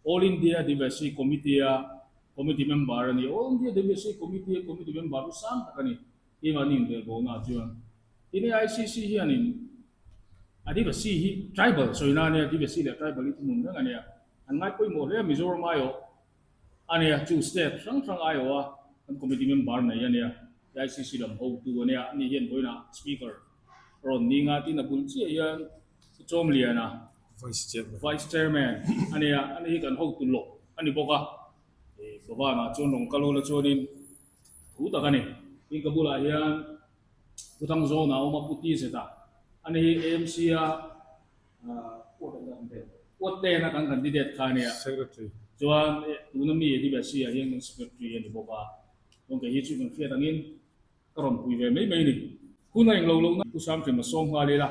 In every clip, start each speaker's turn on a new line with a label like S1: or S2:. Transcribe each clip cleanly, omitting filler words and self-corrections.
S1: All India Adivasi Committee-a Committee member a ni. All India Adivasi Committee-a Committee member chu sang tak a ni. Keimahni inrelbawlnaah chuan tin AICC hianin Adivasi hi tribal sawina a nia, Adivasi leh tribal hi thuhmun reng a nia. An ngai pawimawh hle a, Mizoram aiawh a nia, chu state hrang hrang aiawha kan committee member nei a nia, AICC lam hotu a nia, ani hian vawiinah speaker a rawn ning a, tin a bul chiah hian Chawmliana Vice Chairman a nia, ani hi kan hotu lawk a ni bawk a, Bhavan-ah chuan rawn kal ula chuanin Thu tak a ni. Tin ka bulah hian Pu Thangzawna a awm a, Pu Tizeta. Ani hi AMC a Uattena kan candidate kha a nia.
S2: Secretary.
S1: Chuan tuna mi Adivasi ah hian kan secretary a ni bawk a. Chuan kei hi chu kan hriat angin ka rawn pui ve mai mai a ni. Hun a englo lohna Pu Samhrim a sawm nghal ila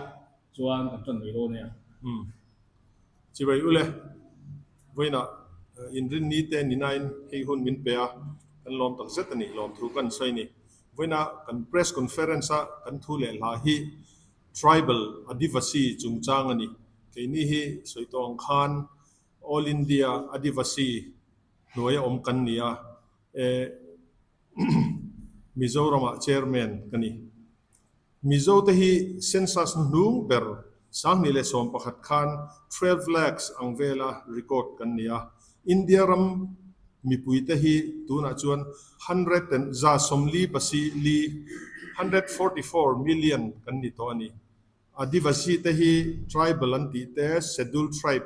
S1: chuan kan tan mai dawn nia.
S2: Umm. Chibai ule, vawiinah inrinni te ninain hei hun min pe a, kan lawm tak zet a ni, lawmthu kan sawi a ni. Vawiinah kan press conference a kan thu leh hla hi Tribal Adivasi chungchang a ni. Keini hi sawi tawh ang khan All India Adivasi hnuaia awm kan ni a, eh Mizoramah chairman ka ni. Mizo te hi census hnuhnung ber 2011 khan 12 lakhs ang vela record kan ni a. India ram mipui te hi tunah chuan hundred and 44 li, 144 million, kan ni tawh a ni. Adivasi te hi tribal an tih te, scheduled tribe,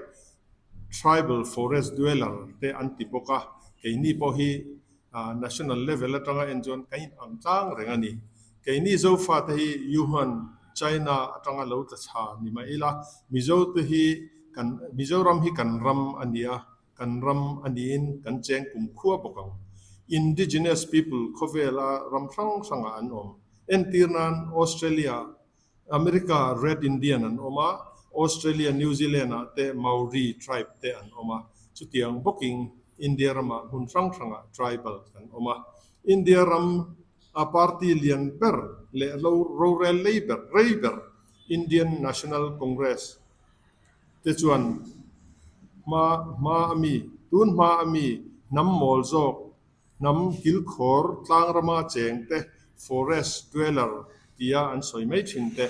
S2: tribal forest dweller te an ti bawk a. Keini pawh hi National level atanga en chuan kan in ang tlang reng a ni. Keini Zofate hi Yuhan, China atanga lo tla chha ni mah ila, Mizote hi kan Mizoram hi kan ram a ni a, kan ram a niin kan cheng kum khua bawk ang. Indigenous people khawvela ram hrang hrangah an awm. Entir nan Australia America Red Indian an awm a, Australia, New Zealand ah te Maori tribe te an awm a, chutiang bawkin India ramah hmun hrang hrangah tribal kan awm a. India ram a party lian ber leh lo rorel lei ber rei ber Indian National Congress te chuan hma hma a mi tun hma a mi hnam mawl zawk Hnam kilkhawr tlangrama chengte, forest dweller, tia an sawi mai thin te,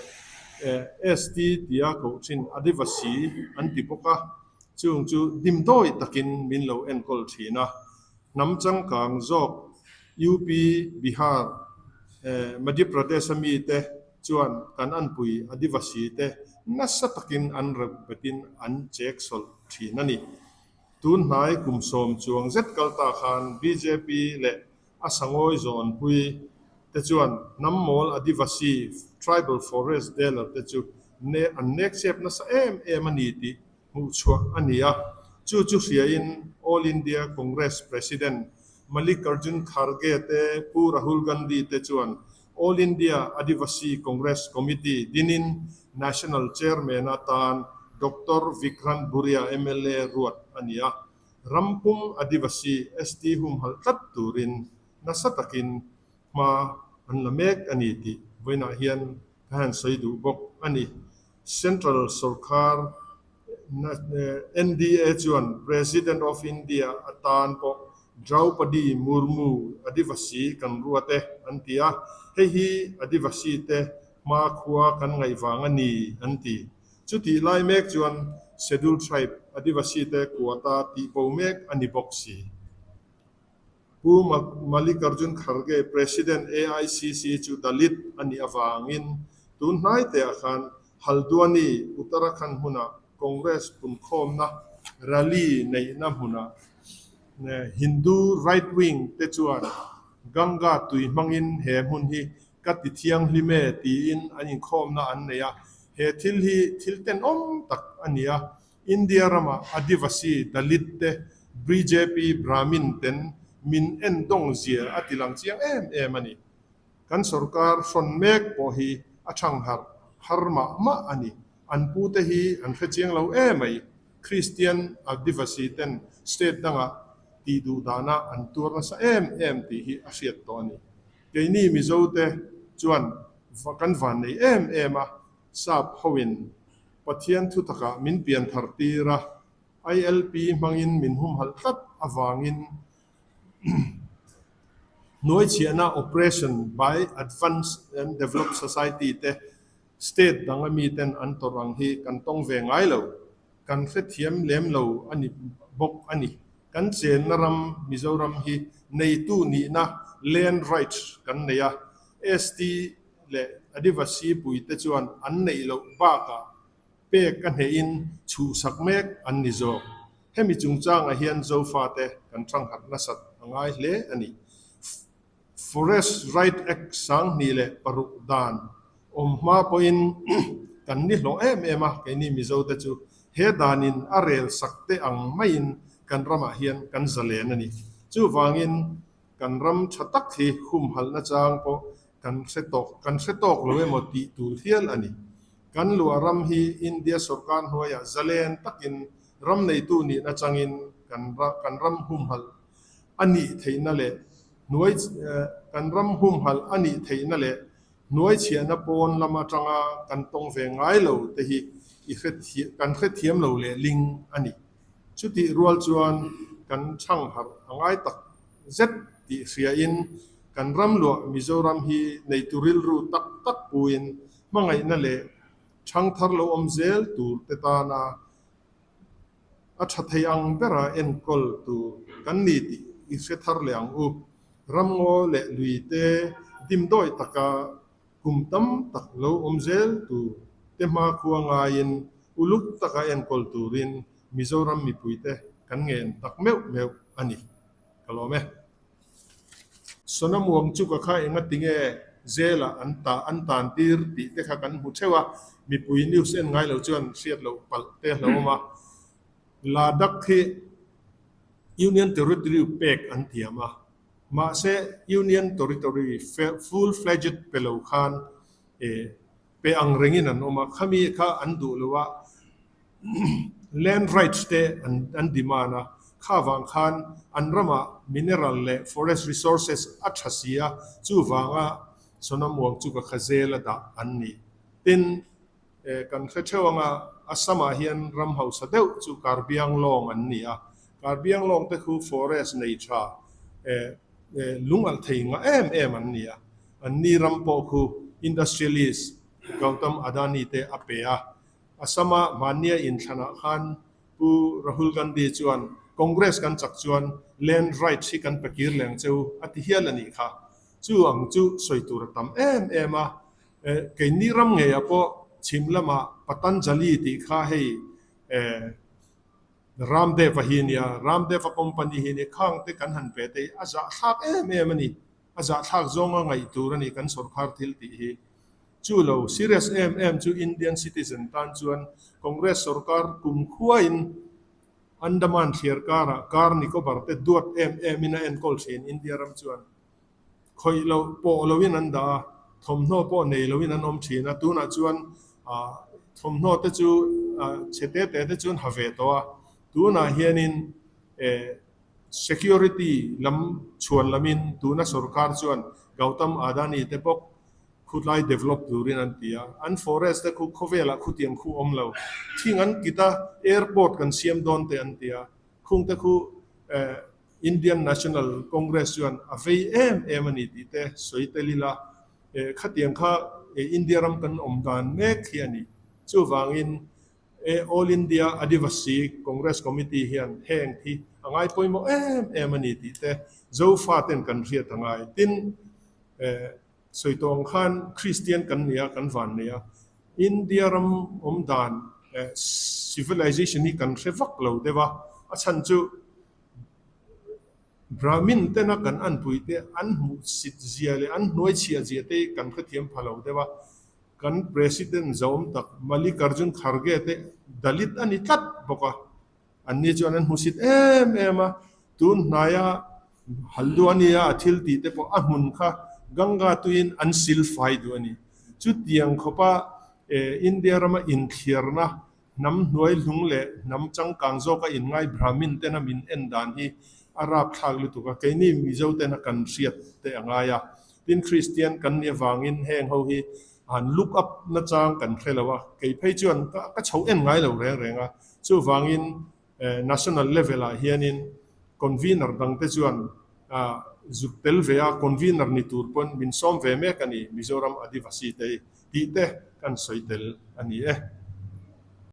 S2: ST tia koh thin Adivasi an ti bawk a, chung chu dimdawi takin min lo enkawl thin a. Hnam changkang zawk UP, Bihar, Madhya Pradesh a mite chuan kan anpui Adivasi te nasa takin an reuh betin an chek sawlh thin a ni. Tun hnai kum sawm chuang zet kal ta khan bjp leh a sangawi zawnpui te chuan hnam mawl Adivasi tribal forest dweller te chu ne an nek chep nasa em em a ni tih hmuhchhuah a ni a. Chu chu hriain All India Congress President Mallikarjun Kharge te Pu Rahul Gandhi te chuan All India Adivasi Congress Committee dinin National Chairman atan Doctor Vikrant Bhuria mla ruat a ni a, rampum Adivasi ST humhalh tlat turin nasa takin hma an la mek a ni tih vawiinah hian ka han sawi duh bawk a ni. Central sorkar NDA chuan President of India atan pawh Draupadi Murmu Adivasi kan ruat e an ti a, hei hi Adivasi te hmakhua kan ngaih vang a ni an ti. Chutih lai mek chuan Scheduled Tribe Adivasi te quota tihbo mek a ni bawk si. Pu Mallikarjun Kharge, President AICC chu Dalit a nih avangin tun hnai teah khan Haldwani, Uttarakhand hmunah Congress punkhawmna rally neihna hmunah Hindu right wing te chuan Ganga tui hmangin he hmun hi ka ti thianghlim e tiin an inkhawmna an nei a, he thil hi thil tenawm tak a ni a, India rama Adivasi, Dalit te bjp Brahmin ten min endawng zia a ti lang chiang em em a ni. Kan sorkar hrawn mek pawh hi a thang harh har mah mah a ni. An pute hi an hre chiang lo emai. Kristian Adivasi ten state dangah tih duh dana an tuar nasa em em tih hi a hriat tawh a ni. Keini Mizo te chuan kan vannei em em a, Sap hoin Pathian thutakah min pian thar tir a. ILP hmangin min humhalh tlat avangin hnuaichhiahna operation by advanced and developed society te state dang a miten an tawrh ang hi kan tawng ve ngai lo. Kan hrethiam lem lo a ni bawk a ni. Kan chenna ram Mizoram hi neitu nihna land rights kan nei a, ST leh Adivasi puite chuan an neih loh bakah pek a hnehin chhuhsak mek an ni zawk. Hemi chungchangah hian Zofate kan thangharh nasat a ngai hle a ni. Forest Right Act 2006 dan awm hma pawhin kan ni hlawh em em a, keini Mizote chu he danin a rel sak te ang maiin kan ramah hian kan zalen a ni. Chuvangin kan ram tha tak hi humhalhna chang pawh kan hre tawk kan hre tawk lo emaw tih tul hial a ni. Kan luah ram hi India sawrkar hnuaiah zalen takin ram neitu nihna changin kan kan ram humhalh a nih theihna leh hnuai kan ram humhalh a nih theihna leh hnuai chhiahna pawn lam atanga kan tawng ve ngai lo te hi i hre kan hrethiam lo leh ling a ni. Chutih rual chuan kan chhangharh a ngai tak zet tih hriain kan ram luah Mizoram hi neitu rilru tak tak puin hmangaihna leh chhangthar lo awm zel tur te tana A tha thei ang bera enkawl tur kan ni tih i hre thar leh ang u. Ramngaw leh lui te dimdawi taka kum tam tak lo awm zel tur te hmakhua ngaiin uluk taka enkawl turin Mizoram mipuite kan ngen tak meuh meuh a ni. Ka lawm e. Sonamuang chu ka kha enga tinge zelah an ta an tan tir tih te kha kan hmu theuh a, mipui news en ngai lo chuan hriat loh palh te a hlauhawm a. Ladakh hi Union Territory pek an tiam a, mahse Union Territory full fledged pe lo khan pe ang rengin an awm a, khami kha an duh lo a. Land rights te an demand a, kha vang khan an ramah mineral leh forest resources a tha si a, chuvanga Sonamuang chu ka kha zel a dah an ni. Tin, kan hre theuh anga Assam-ah hian ram hausa deuh chu Karbianglong an ni a, Karbianglong te khu forest nei tha lungalh thei ngah em em an ni a, an ni ram pawh khu industrialist Gautam Adani te a pe a, Assam-a hmannia inthlanah khan Pu Rahul Gandhi chuan Congress kan chak chuan land rights hi kan pe kir leng cheu a ti hial a nih kha. Chu ang chu sawi tur a tam em em a. Keini ram ngeiah pawh chhim lamah Patanjali tih kha hei Ramdev-a hi nia, Ramdev-a company hi nia, khang te kan han pe te hi a zahthlak em em a ni. A zahthlak zawnga ngaih tur a ni kan sawrkar thil tih hi. Chu lo serious em em chu Indian citizen tan chuan Congress sawrkar kum khuain Andaman thliar karah Car Nicobar te duat em em in a enkawl thin India ram chuan khawih loh pawh loin an dah a, thawmhnaw pawh nei loin an awm thin a, tunah chuan thawmhnaw te chu chhe te te te chuan ha ve tawh a, tunah hianin security lam chhuan lamin tuna sawrkar chuan Gautam Adani te bawk Khutlai develop turin an ti a, an forest te khu khawvelah khutiang khu awm lo, thing an kit a, airport kan siam dawn te an ti a, khung te khu Indian National Congress chuan a vei em em a ni tih te sawi tel ila, khatiang kha India ram kan awm dan mek hi a ni. Chuvangin All India Adivasi Congress Committee hian heng hi a ngai pawimawh em em a ni tih te Zofa ten kan hriat a ngai. Tin, Sawi tawh ang khan Kristian kan ni a, kan van nei a. India ram awm dan civilization hi kan hre vak lo deuh a. A chhan chu Brahmin tena kan anpui te an hmuh sit zia leh an hnuai chhiah zia te hi kan hrethiam pha lo deuh a. Kan President zauhawm tak Mallikarjun Kharge te Dalit a ni tlat bawk a. Anni chuan an hmusit em em a, tun hnaia Haldwani-a a thil tih te pawh a hmun kha Ganga tuiin an sil fai duh a ni. Chutiang khawpa India rama inthliarna hnam hnuai hlung leh hnam changkang zawka inngai Brahmin tena min en dan hi a rapthlak lutuk a, keini Mizo tena kan hriat te a ngai a. Tin, Kristian kan nih avangin heng ho hi han look up nachang kan hre lo a, kei phei chuan ka chho en ngai lo reng reng a. Chuvangin. National level ah hianin convener dangte chuan zuk tel ve a, convener ni tur pawn min sawm ve mek a ni, Mizoram Adivasi te hi tih te kan sawi tel a ni e.